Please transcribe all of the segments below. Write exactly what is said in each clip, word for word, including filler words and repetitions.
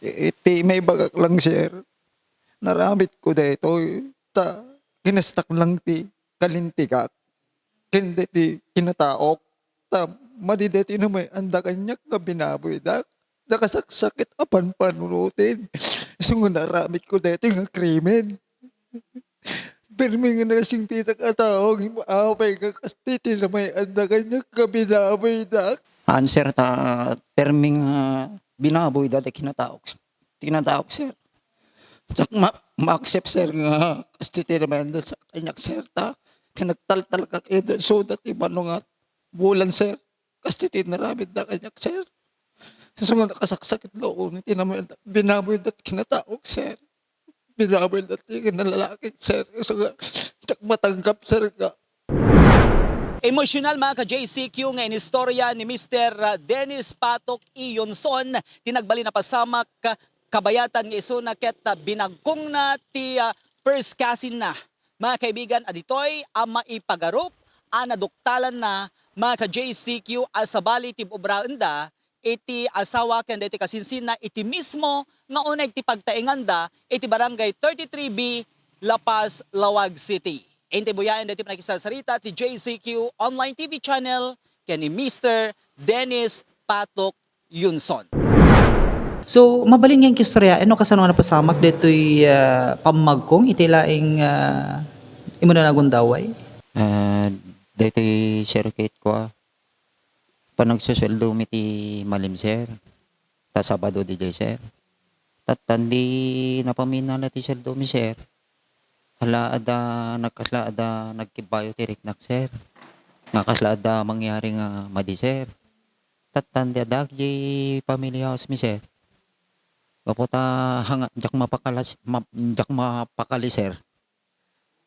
Iti maibagak lang, sir, naramidko daytoy, ta kinastak lang ti kalintegak ken daytoy kinataok, ta madi daytoy namay-anda kaniak nga binabuydak. Nakasaksakit a panpanunoten. Isu nga naramidko daytoy nga krimen. Permi nga nasingpitak a tao, apay nga kas ti tinamay-anda kaniak nga binabuydak. Haan, sir, ta permi nga binabuyda ti kinataok, kinataok, sir. Diak ma-, ma-accept, sir, nga kas ti tinamay-anda sa kaniak, sir, ta pinagtaltalkak ida isuda ti mano nga bulan, sir. Kas ti tinaramidda kaniak, sir. Isu nga nakasaksakit loob, tinamay-, binabuyda ti kinataok, sir. Binabuyda ti kinalalaki, sir. Isu nga, diak matanggap, sir, nga. Emosyonal, mga ka-J C Q, nga inistorya ni Mister Dennis Patok Iyonson ti nagbalin a pasamak, kabayatan nga isuna ket, ah, binagkongna ti, ah, first cousin na. Mga kaibigan, aditoy a maipagarup a naduktalanna, mga ka-J C Q, a sabali ti obraenda iti asawa ken daytoy kasinsinna iti mismo nga uneg ti pagtaenganda iti Barangay thirty-three B, La Paz, Laoag City. Inti buyaen daytoy panakisarsarita ti J C Q Online T V Channel ken ni Mister Dennis Patok Yunson. So, mabalin nga istoryaen no kasano nga napasamak daytoy, ah, pammagkong iti laing, ah, imuna nagundaway? Ah, daytoy, sir, ket kua, panagsusueldomi ti malem, sir. Ta Sabado diay, sir. Tattan di napaminala ti sueldomi, sir. Ala, adda, nagkasla adda nagkibbayo ti riknak, sir. Nga kasla adda mangyari nga madi, sir. Tattan di adda diay family house mi, sir. Gapu ta hanga, diak mapakalas-, ma-, diak mapakali, sir.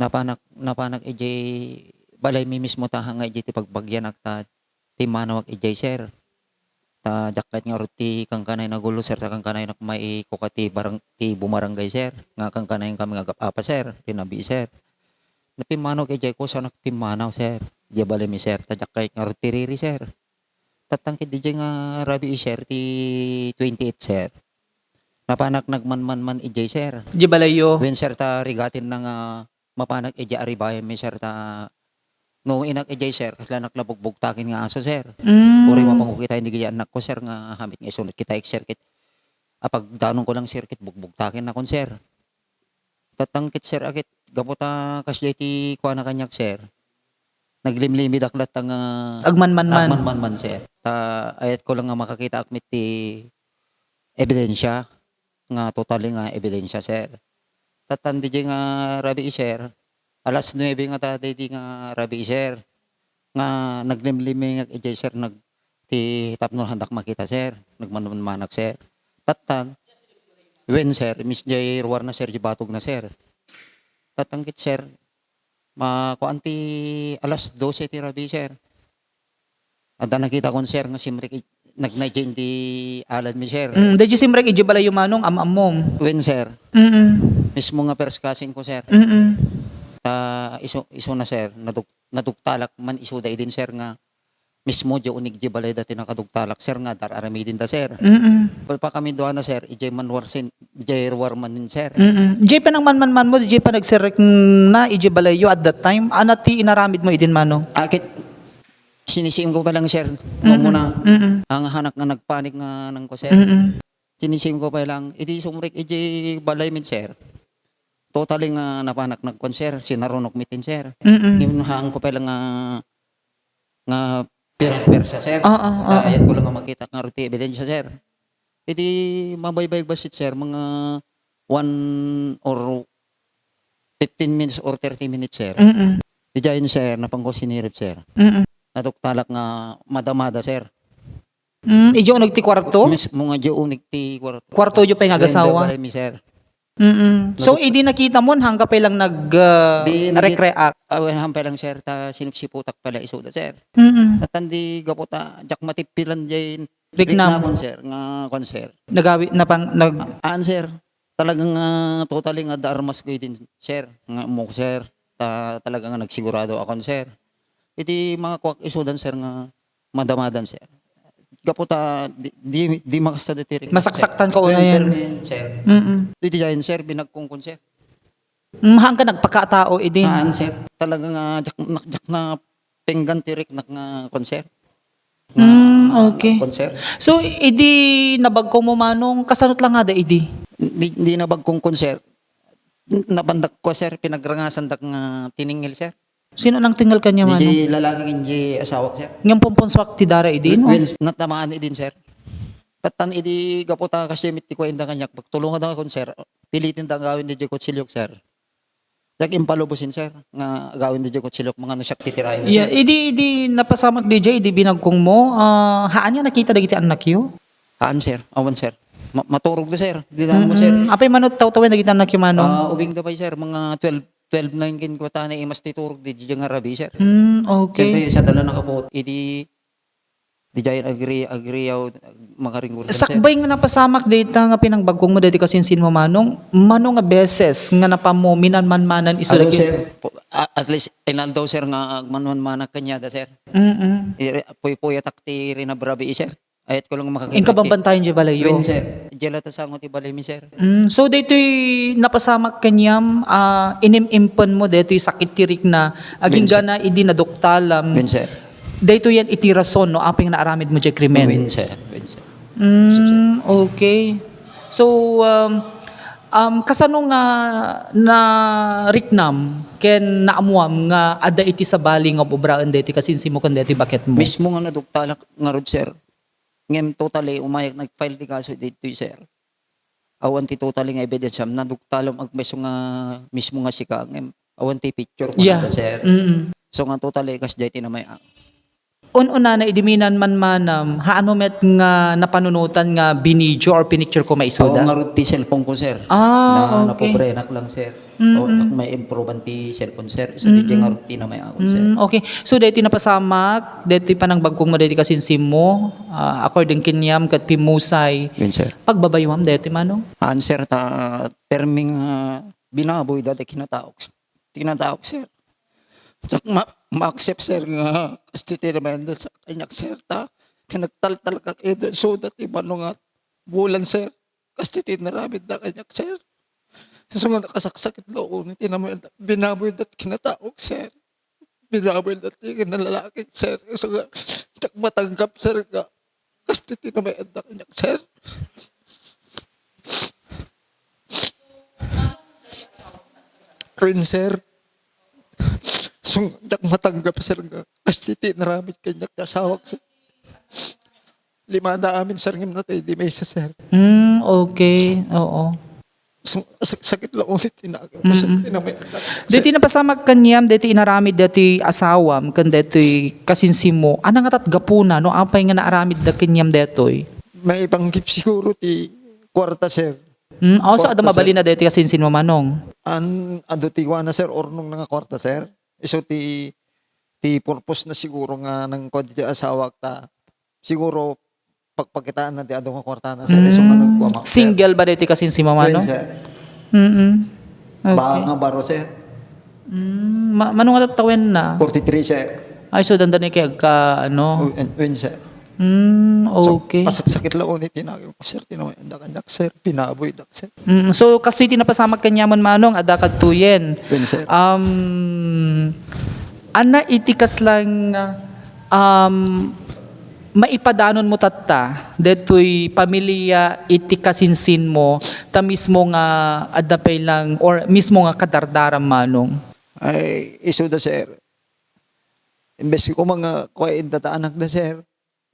Napanak, napanak idiay balay mi mismo ta hanga idiay ti pagbagianak ta timmanawak idiay, sir. Ta diak kayat ngarud ti kankanay nagulo, sir, ta kankanayak maikuka ti barang-, ti bumarangay, sir. Nga kankanayan kami nga agap-apa, sir, ti nabii, sir. Napimmanawak idiay, kusanak pimmanaw, sir. Diay balay mi, sir, ta diak kayat ngarud ti riri, sir. Tattan ket diay nga rabii, sir, ti twenty-eight, sir. Napanak nagmanmanman idiay, sir. Diay balayyo? Wen, sir, ta rigatenna nga mapanak idiay aribayan mi, sir, ta no inak idiay, sir, kasla nakla bugbugtaken nga aso, sir. Mm. Uray mapango kita, hindi kaya anak ko, sir, nga hamit nga isunod kita, sir, ket apagdanonko lang, sir, ket bugbugtaken nakon, sir. Tattan ket, sir, a ket gapu ta kasdiay ti kuana kaniak, sir. Naglimlimidak latta nga agmanmanman. Agmanmanman, sir. Ta ayatko lang nga makakitaak met ti ebidensia, nga totally nga ebidensia, sir. Tattan diay nga rabii, sir. Alas nuebe nga ta diay nga rabii, sir. Nga naglimlimingak idiay, sir, nag-, ti tapno handak makita, sir. Nagmanmanmanak, sir. Tattan, wen, sir, mis diay ruar na, sir, diay batog na, sir. Tattan ket, sir, makuan ti alas dose ti rabii, sir. Adda nakitakon, sir, nga simrek i-, nagna diay iti alad mi, sir. Mm, diay simrek idiay balayyo manong am-ammom? Wen, sir. Mm. Mismo nga first cousin ko, sir. Mm. Ta isu, isuna, sir, naduk-, naduktalak man isuda idin, sir, nga mismo diay uneg diay balayda ti nakaduktalak, sir, nga dar-aramidenda, sir. Mm. Pagpakami duana, sir, idiay manwarsin, idiay ruar manen, sir. Mm. Diay panagmanmanmanmo, diay panagserrekna idiay balayyo at that time, ania ti inaramidmo idin manong? A ket sinisiim ko pa lang, sir, no, mm-mm, muna. Mm-mm. Ang hanak nga nagpanik nga nangko, sir. Mm-mm. Sinisiim ko pa lang, idi sumrek idiay balay min, sir. Totally nga napanak nagkuan, sir, sinarunok metin, sir. Mm-mm. Ngem haan ko pa lang nga, nga pirang persa, sir. Oo, oo. Ayat ko lang nga makita nga ti ebidensia, sir. Idi mabaybayag bassit, sir, mga one or fifteen minutes or thirty minutes, sir. Mm-mm. Idiay, sir, napanko sinirip, sir. Mm-mm. Naduktalak nga madamada, sir. Mm, idiay uneg ti kuarto? Mismo nga idiay uneg ti kuarto. Kuarto idiay pay nga agasawa? Wen, balay mi, sir. Mm-mm. So, naduk- idi nakitamo, haan ka pay lang nag, ah, di, nagi-, recreate? Ah, wen, haan pay lang, sir, ta sinipsiputak pay lang isuda, sir. Mm-mm. Tattan di gapu ta diak matippilan diay riknam. Riknakon, sir, nga kuan, sir. Nagawi, napang, nag- A-, haan, sir. Talagang, ah, totally nga adda armas ko idin, sir. Nga mo, sir. Ta-, talaga nga nagsigurado akon, sir. Iti mga kuak isudan, sir, nga madamadan, sir. gapu ta di, di, di makasta ditoy riknam, sir. Masaksaktan ka una. Wen, yan. Permi, sir. Mm-mm. Iti diayen, sir, binagkong kon, sir. Mm, haan ka nagpakatao idin? Haan, sir. Talaga nga, jak-, nak-, jak na penggan ti riknak nga kon, sir. Nga, mm, okay. Kon, sir. So, idi nabagkong mo, Manong, kasano la ngada idi? Di, di nabagkong kon, sir. Napandak ko, sir, pinagrangasandak nga tiningil, sir. Sino nangtingel kaniam, Manong? Di lalaki ken di asawak, sir. Ngem pumpunsuak ti dara idi, no? Wen, natamaan idin, sir. Tattan idi gapu ta kasi met ti kuenda kaniak, pagtulongan da kon, sir. Pilitin da agawin di kutsilyok, sir. Diak impalubosin, sir, nga agawin di kutsilyok, mga no siak titiraen, sir. Yeah, idi, idi napasamak di jay, idi binagkong mo, ah, haan nga nakita dagiti annakyo? Haan, sir. Awan, sir. Ma-, maturog da, sir. Di da mo, sir. Mm-mm. Apay mano tawtawen dagiti annakyo, Manong? Ah, ubing da pay, sir. Mga twelve, twelve nine ken kuatane imas ti turog di, di nga rabii, sir. Mm, okay. Siyempre, sa dala nakabuot, idi, di jayen agri-, agriaw, makaringgur, sir. Sakbay nga napasamak dayta nga pinangbagkong mo daytoy kasinsin mo, Manong, mano nga beses nga napammo minanmanmanan isu dagiti, sir, po-, a-, at least, inaldaw, sir, nga agmanmanmanak kaniada, sir. Mm-mm. Iri-, puy-puyatak ti rinabrabii, sir. Ayat ko lang makakita. Inka bambantayan diay balayyo? Wen, sir. Diay la ta sango ti balaymi, sir. Mm, so, daytoy napasamak kaniam, ah, inim-impen mo daytoy sakit ti rikna, wen, sir, agingga na idi naduktalam. Wen, sir. Daytoy yan iti rason no apay nga naaramid mo diay krimen? Wen, sir. Wen, sir. Mm, okay. So, um, um, kasano nga nariknam ken naammuam nga adda iti sabali nga ubraen daytoy kasinsin mo ken daytoy baketmo? Mismo nga naduktalak ngarud, sir. Ngem totally, umayak nag-file ti kaso ditoy, sir. Awan ti totally nga ebidensiam. Naduktalem agmeso nga mismo nga sika, ngem awan ti picture, yeah, kunada, sir. Mm-mm. So nga totally, kasdiay ti namay-, un-unana, idi minanmanmanam, haan mo met nga napanunotan nga binidio or pinicture ko maisuda? Awan ngarud ti cellphone ko, sir. Ah, okay. Na, napobrenak lang, sir. Mm-mm. O, tak may improban ti cellphone, sir. So, di, mm-mm, ngarud ti namay-, akon, sir. Mm, okay. So, daytoy napasamak, daytoy panangbagkong mo, daytoy kasinsin mo, ah, according kaniam ket pimmusay. Wen, sir. Pagbabayuam daytoy, Manong? Haan, sir, ta perming, ah, binaboy dayta kinataok. Kinataok, sir. Diak ma-, ma-accept, sir, nga kasta ti namayanda sa kaniak, sir, ta pinagtaltalkak ida, so, dati mano nga bulan, sir. Kasta ti inaramidda kaniak, sir. So nga nakasaksakit la unay ti namayanda. Binaboyda ti kinataok, sir. Binaboyda ti kinalalaki, sir. So nga, diak matanggap, sir, nga kasta ti namayanda kaniak, sir. Wen, sir. So, diak matanggap, sir, nga kasta ti inaramid kaniak ti asawak, sir. Limada amin, sir, ngem natay di maysa, sir. Mm, okay. Oo. So, sak-, sakit la unay ti naagawko, sir. Mm-mm. Ti namayanda, sir. Daytoy napasamak kaniam, daytoy inaramid daytoy asawam, ken daytoy kasinsin mo. Ania ngata ti gapuna, no? Apay nga naaramidda kaniam daytoy? Maipanggep siguro ti kuarta, sir. Mm, oh, so adda mabalin a daytoy kasinsin mo, Manong? An, adu ti kuana, sir, urnong na nga kuarta, sir. Isu ti, ti purpose na siguro nga nangkua daytoy asawak ta siguro pagpakitaan na ti adu nga kuartana, sir. Isu nga nagkuamak, sir. Single ba daytoy kasinsin mo, Manong? Wen, sir. Mm-mm. Okay. Ba nga baro, sir. Mm, ma-, mano nga tattawenna? Forty-three, sir. Ay, so, dandani kay agka, ano? Wen, wen, sir. Mm, okay. So, kasaksakit la unay ti naagawko, sir. Ti namayanda kaniak, sir. Binaboydak, sir. Mm, so, kastoy ti napasamak kaniamon, Manong, adda kadtoyen. Wen, sir. Um, ania iti kaslang, um, maipadanon mo tatta, daytoy pamilia iti kasinsin mo, ta mismo nga adda pay lang, or mismo nga kadardaram, Manong? Ay, isuda, sir. Imbes ko mga kuwain tata anakda, sir.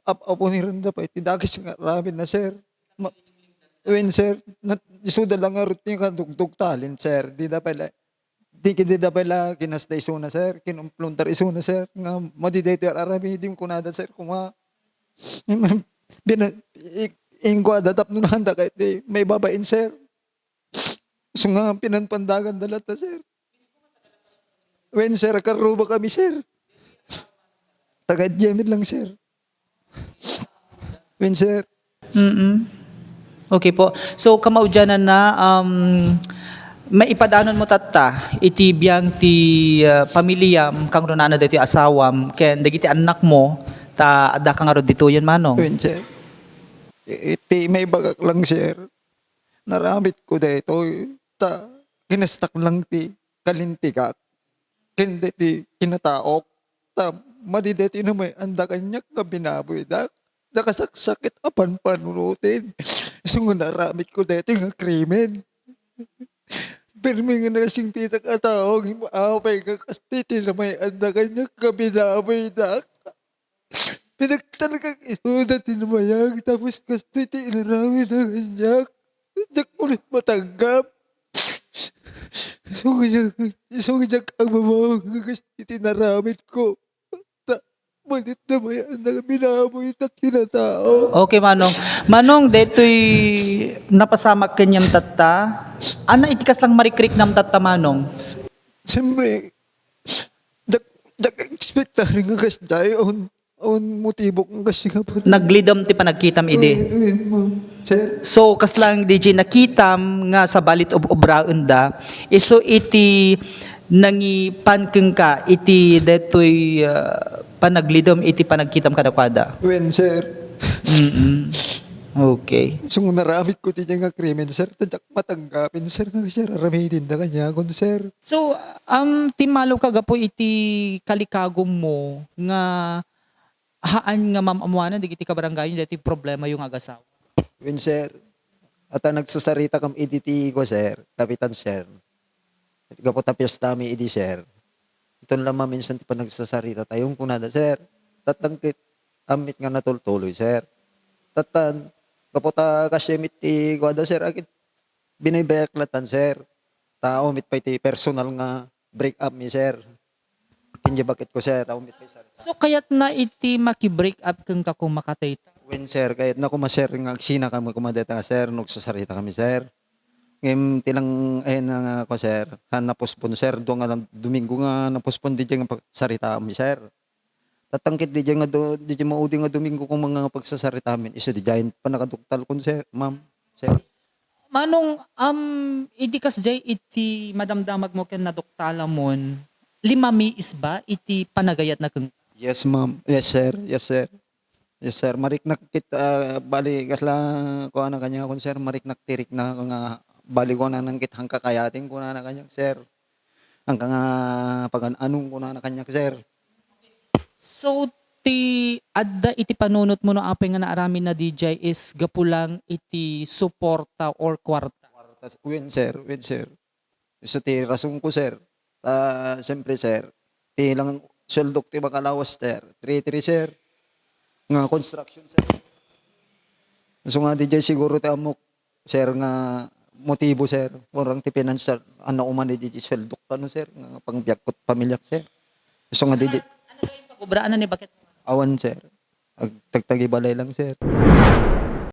Ap-, apunirenda pay ti dakes nga aramidna, sir. Ma-, wen, sir, nat-, isuda lang nga ruti nga dugdugtalin, sir. Dida pay la, di, dida pay la kinasta isuna, sir. Kinumpluntar isuna, sir. Nga madi daytoy ar-aramidim kunada, sir. Kuma, bina-, i-, inkuada tapno nanda kay ti may babain, sir. So nga, pinanpandagan da latta, sir. Wen, sir, karruba kami, sir. Taga Jemit lang, sir. Wen, sir. Mm-mm. Okay po. So, kamaudiananna, um, maipadanon mo tatta iti biang ti, uh, pamiliam, kangrunana daytoy asawam, ken dagiti annakmo, Ta adda ka ngarud ditoyen, Manong? Wen, sir. Iti maibagak lang, sir. Naramidko daytoy. Ta kinastak lang ti kalintegak. Ken daytoy kinataok. Ta madi daytoy namay-anda kaniak nga binaboydak. Nakasaksakit a panpanunoten. Isu nga naramidko daytoy nga krimen. Pirmi nga nasingpitak a tao, apay nga kas ti tinamay-anda kaniak nga binaboydak. Pinagtalkak isuda ti namayag, tapos kas ti inaramid a kaniak. Diak ulit matanggap. Isu nga diak, isu nga diak agbabawag nga kas ti naramid ko. Ta, malit na may anak, binaboy ta kinatao. Okay, Manong. Manong, daytoy napasamak kaniam tatta. Ana iti kaslang marikriknam tatta, Manong? Siyempre, diak, diak expect nga kasdiay, on, on motibo nga kasi nga po. Naglidem ti panagkitam idi. Wen, wen, ma'am. Sir. So, kasla D J nakitam nga sabali ti ob-obraenda, isu iti nangipan kenka iti daytoy, ah, panaglidem iti panagkitam kadakuada? Wen, sir. Mm-mm. Okay. So, naramid ko ti nga krimen, sir. Ta diak matanggapen, sir, nga, sir, aramidenda kaniakon, sir. So, um, timmalo ka gapu iti kalikagummo nga haan nga maam-ammoanan dagiti kabarangayyo daytoy problemayo nga agasawa? Wen, sir. Ata nagsasaritakam idi ti kua, sir, kapitan, sir. Gapu ta piestami idi, sir. Iton la maminsan ti panagsasaritatayo, kunada, sir. Tattan ket ammit nga natultuloy, sir. Tattan, gapu ta kasdiay met ti kuada, sir, agid binaybay-ak latan, sir. Tao met pay ti personal nga break up mi, sir. Ken diay baketko, sir, tao met pay, sir. So, kayatna iti maki-break up kenka koma katayta? Wen, sir, kayatna koma, sir, nga agsinakami koma dayta, sir, no agsasaritakami, sir. Ngem ti lang, eh, na nga ako, sir, han napospon, sir, dua nga lang Domingo nga napospon, diay nga pagsaritaami, sir. Tattan ket diay nga do-, diay maudi nga Domingo koma nga pagsasaritaami, isu diay pannakaduktalkon, sir, ma'am, sir. Manong, um, idi kasdiay iti madamdamagmo ken naduktalamon, limamiis ba iti panagayatna kenka? Yes, ma'am. Yes, sir. Yes, sir. Yes, sir. Mariknak ket, ah, bali, kasla, kuana kaniakon, sir, mariknak ti rikna nga, bali, kuana nang ket han kakayaten, kunana kaniak, sir. Anka nga pagan-anong kunana kaniak, sir. So, ti adda iti panunotmo no apay nga naaramidna diay is gapu lang iti suporta or kuarta? Kuarta, wen, sir, wen, sir. Isu ti rasonko, sir. Ta, siyempre, sir, ti lang sueldok ti makalawas, sir. Three three, sir. Nga construction, sir. Isu nga diay siguro ti ammok, sir, nga motibo, sir. Kurang ti financial, ano, umani diay sueldok kano, sir, nga pangbiagko ti pamiliak, sir. Isu nga diay. Ano, ano, ano, pag-obraan ni bakit? Awan, sir. Ag-, tagtagibalay lang, sir.